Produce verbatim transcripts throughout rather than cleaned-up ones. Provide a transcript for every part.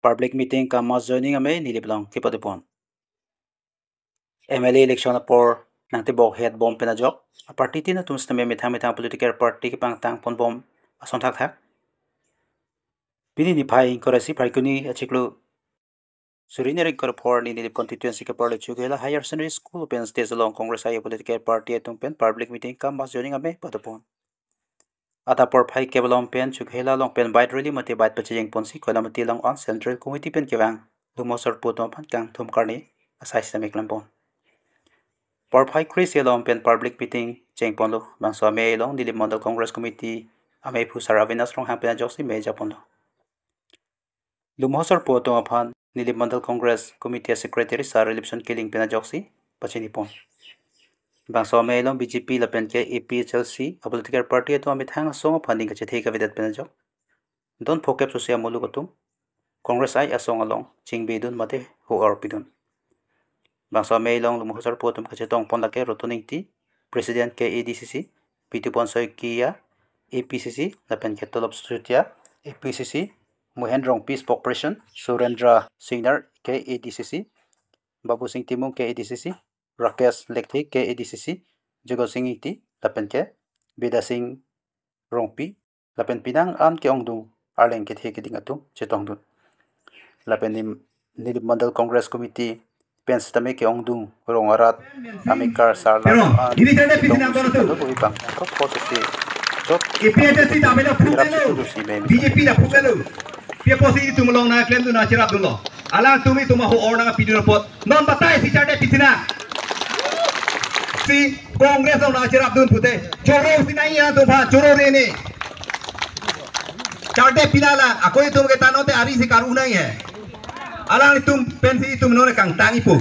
Public meeting cum mass joining amei Nilip along kepadopon. M L A election apor nangtebok het bom pen ajok, aparty tin atum sitame methang methang political party kepangtang pon bom ason thakthak. Pini niphai ingkoi ra isi Phaikuni achiklo suri hini ra ingkoi ra pho arni Nilip constituency keparlo Chokihola Higher Secondary School open stage along Congress I A political party atum pen public meeting cum mass joining amei padopon. Adap porphai kep along pen Chokihola along pen bike rally mate bike pachejeng ponsi Koilamati along an Central Committee pen kevang Lumho Sarpo atum aphan kangthum karne asai sitame klempon. Porphai kre-isi along pen public meeting chengponlo. Bangso amei along Nilip Mandal Congress Committee ameiphu Sar Avinash Ronghang pen ajoksi mei japonlo. Lumho Sarpo atum aphan Nilip Mandal Congress Committee Secretary Sar Rilipson Killing pen ajoksi pachinipon. Bangso amei along B J P lapen ke A P H L C a political party atum amethang asong aphan ning kachethe kavedet pen ajok, don phokep susi amuluk atum Congress I asong along chingbedun mate ho-or pidun. Bangso amei along Lumho Sarpo atum kachetongpon lake Rotun Ingti, President K A D C C, Bitupon Saikia, A P C C, lapen ke Tolop Sutia, A P C C, Mohen Rongpi, spokesperson, Surendra Singnar, K A D C C, Babusing Timung, K A D C C, Rakesh Lekthe, K A D C C, Jogosing Ingti, lapen ke Bidasing Rongpi, lapen penang an ke-ongdung arleng kethe keding atum chetongdun. Lapen Nim-, Nilip Mandal Congress Committee pen sitame ke-ongdung rong arat amekar sarla Pero, an ini saja chetong pimpinan pusi Bono tu. Tado bohi bang. Kok kok sisi jot A P H L C ta melo phuk kerap kelo. Situ si mei B J P ta phuk kelo. Pi apotsi itum along nangklemdun nangcherapdunlo. Alangtum itum aho-or nangpidun apot. Non batai si charde pithina. Si Congress along nangcherapdun pute. Choro si nai ya tum pha choro re ne. Charde pina la. Ako itum ke tanote ari si karu nai hai. Alangtum pensi itum non kangtang ipo.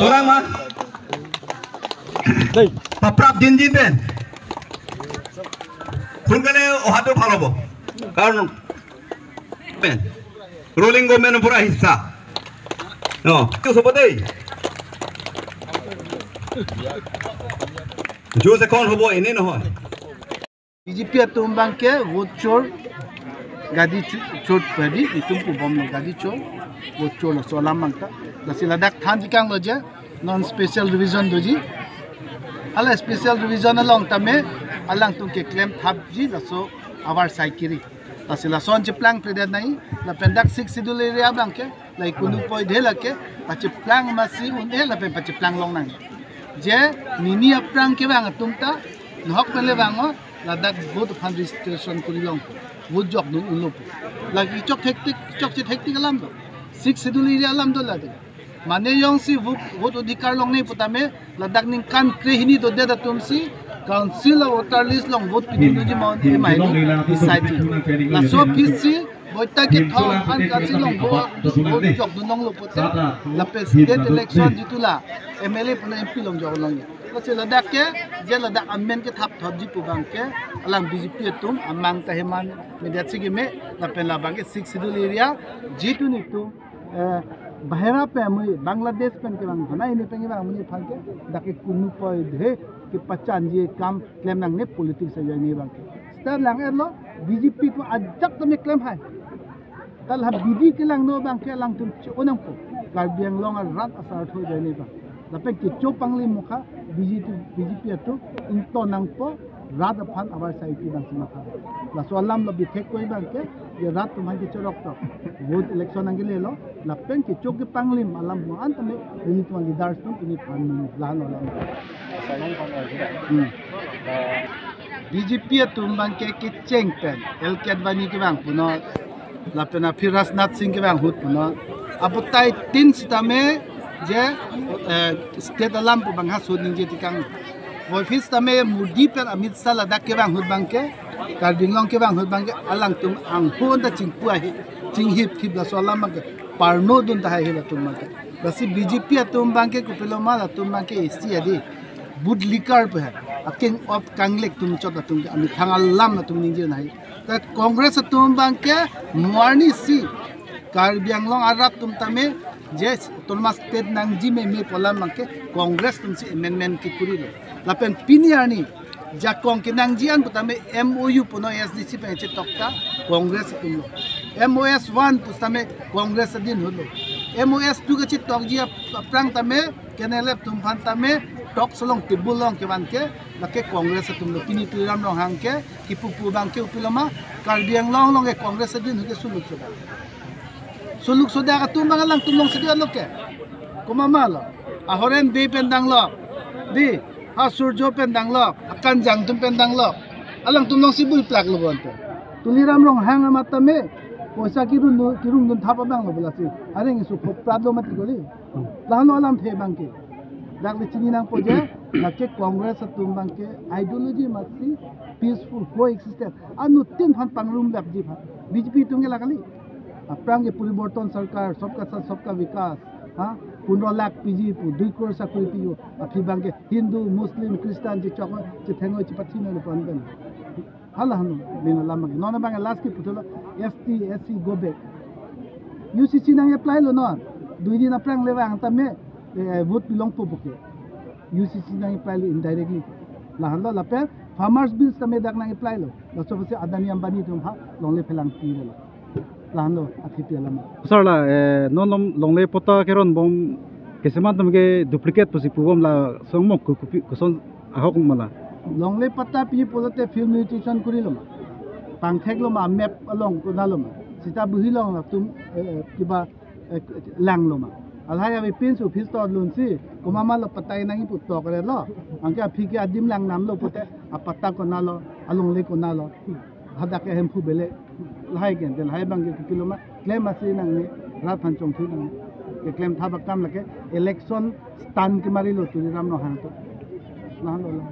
Torang ma. Paprap jinjin pen. Sonkali ohado bhal hobo. Karon pen. Ruling government pura hissa. No. Kyo sobo dei. Juice account hobo, ene nohoi. B J P atum abangke vote chor gadi chu-, chor padi itum pubomlo gadi chor vote chor laso alam abangta. Lasi ladak thanji kanglo je non special revision doji. Hala special revision along tame alangtum keklem thapji laso avar saikiri. Lasi lason cheplang predet nai lapen dak Sixth Schedule area abangke lai kunu poi dei lake pacheplang masi un-e lapen pacheplang long nang. Je nini aphrang kevang atum ta nohok pen le vango ladak vote aphan registration kuri long vote jokdun unlo pu. Lake chok hektik chokche hektik alam do. Sixth Schedule area alam do ladak. Mane jongsi vote, vote odhikar longle putame ladak ningkan krehini dodet atum si Council of Voter List along vote pidunji ma un-e ma hini decide. Laso aphi si boita kethom an council along vote, vote jokdun longlo pute lapen state election jitu la M L A pen M P along jok longji. Lasi ladak ke je ladak amen kethap thotji pu abangke alang B J P atum amang ta heman media si keme lapen labangke Sixth Schedule area jitu nitum eh, bahera pen amonit, Bangladesh pen kevang aphan, ini pen kevang amonit aphan ke dak ke kunu poi dei kepachanji akam klem nangne politics ajoine abangke. Seta lang-etlo, B J P pu ajak tame klem hai. Tal ha bidi kelangno abangke alangtum che-o nangpo. Karbi Anglong arat asartho ajoine abang. Lapen kecho panglim mokha B J P, B J P atum ington nangpo rat aphan avar saikiri abang si matha. Laso alam lo bithek koi abangke, je rat atum aphan kechorok tok. Vote election nangkelelo, lapen kecho kepanglim alam mo an tame, nelitum leaders atum pini aphan nanglang alam. Hmm. B J P atum abangke kecheng pen, L K Advani kevang punon, lapen aphi Rajnath Singh kevang ahut punon. Apotai tin sitame je, eh, state alam pu abang ha sut ningje tekang. Voiphit sitame Modi pen Amit Shah ladak kevang ahut abangke, Karbi Anglong kevang ahut abangke, alangtum anghon ta chingpu ahi, chinghip thip laso alam abangke, parnodun ta hai hil atum abangke. Lasi B J P atum abangke kopilo ma latum abangke isi adi. Vote likar pu hai. Aking op kanglek atum chot atum ke amethang alam atum ningje nai. Ta Congress atum abangke mo arni si Karbi Anglong arat atum tame je autonomous state nangji meme pu alam abangke Congress atum si amendment kekurilo. Lapen pini arni Jakong kenangji an putame M O U puno A S D C pen chetok ta Congress atumlo. M O S one putame Congress adin holo. M O S two kachetokji ap-, aphrang tame K N L F atum aphan tame talks along table along kevan ke lake Congress atumlo. Pini Tuliram Ronghang ke kipupu abang ke kopiloma, Karbi Anglong along ke Congress adin holo ke suluk sodak. Suluk sodak atum abang alangtum alongsi do-an lo ke. Komat ma lo? Ahoren Bey pen danglo. Di, ha Surjo pen danglo. Akanjang atum pen danglo. Alangtum alongsi bui plak lo bonta. Tuliram Ronghang amat tame poisa kirung dun, kirung dun thap abang lo bola si. Areng isu khoprat lo mati kali. Lahenlo alamthe abang ke. Dak le chini nangpo je, lake Congress atum abang ke ideology amatsi peaceful coexistence. Anuttin aphan pangrum lapji aphan. B J P atum ke la kali. Aphrang ke Poriborton Sarkar, Sabka Saath, Sabka Vikas, ha? Pondro lakh piji pu, dui crore sakori piji pu, aphi abang ke Hindu, Muslim, Christian, chechok, chetheng, chepathi nangpo pen. Hala hanu, mena lama ke. Non abang last ke puthot lo, S T, S C go back. U C C nang-apply lo non. Dui din aphrang le vang tame, eh, vote pilongpo puke. U C C nang-apply lo indirectly. Lahenlo lapen farmers bills tame dak nang-apply lo. Laso apotsi Adani Ambani atum ha longle phelang pi lo. Lahenlo athe pi alam. Sir la, eh, non lom longle patta keron bom keseman atum ke duplicate pusi pubom la song mok ku kupi kuson ahok ma la. Longle patta pi pulote field mutation kori lo ma. Pangthek lo ma map along konat lo ma. Sita buhi along latum, eh, eh, kiba, eh, lang lo ma. Alhai ave pins office to lunsi, komat ma lo patta nangji pu tok re lo. Anke aphi ke adim lang nam lo pute, apatta konat lo, alongle konat lo. Hadak ke Hemphu bele. Lahai ke, lahai abang ke kopiloma, klem asi nangne, rat aphan chongthu nangne. Keklem thap akam lake, election stunt kemari lo Tuliram Ronghang atum. Lahenlo la.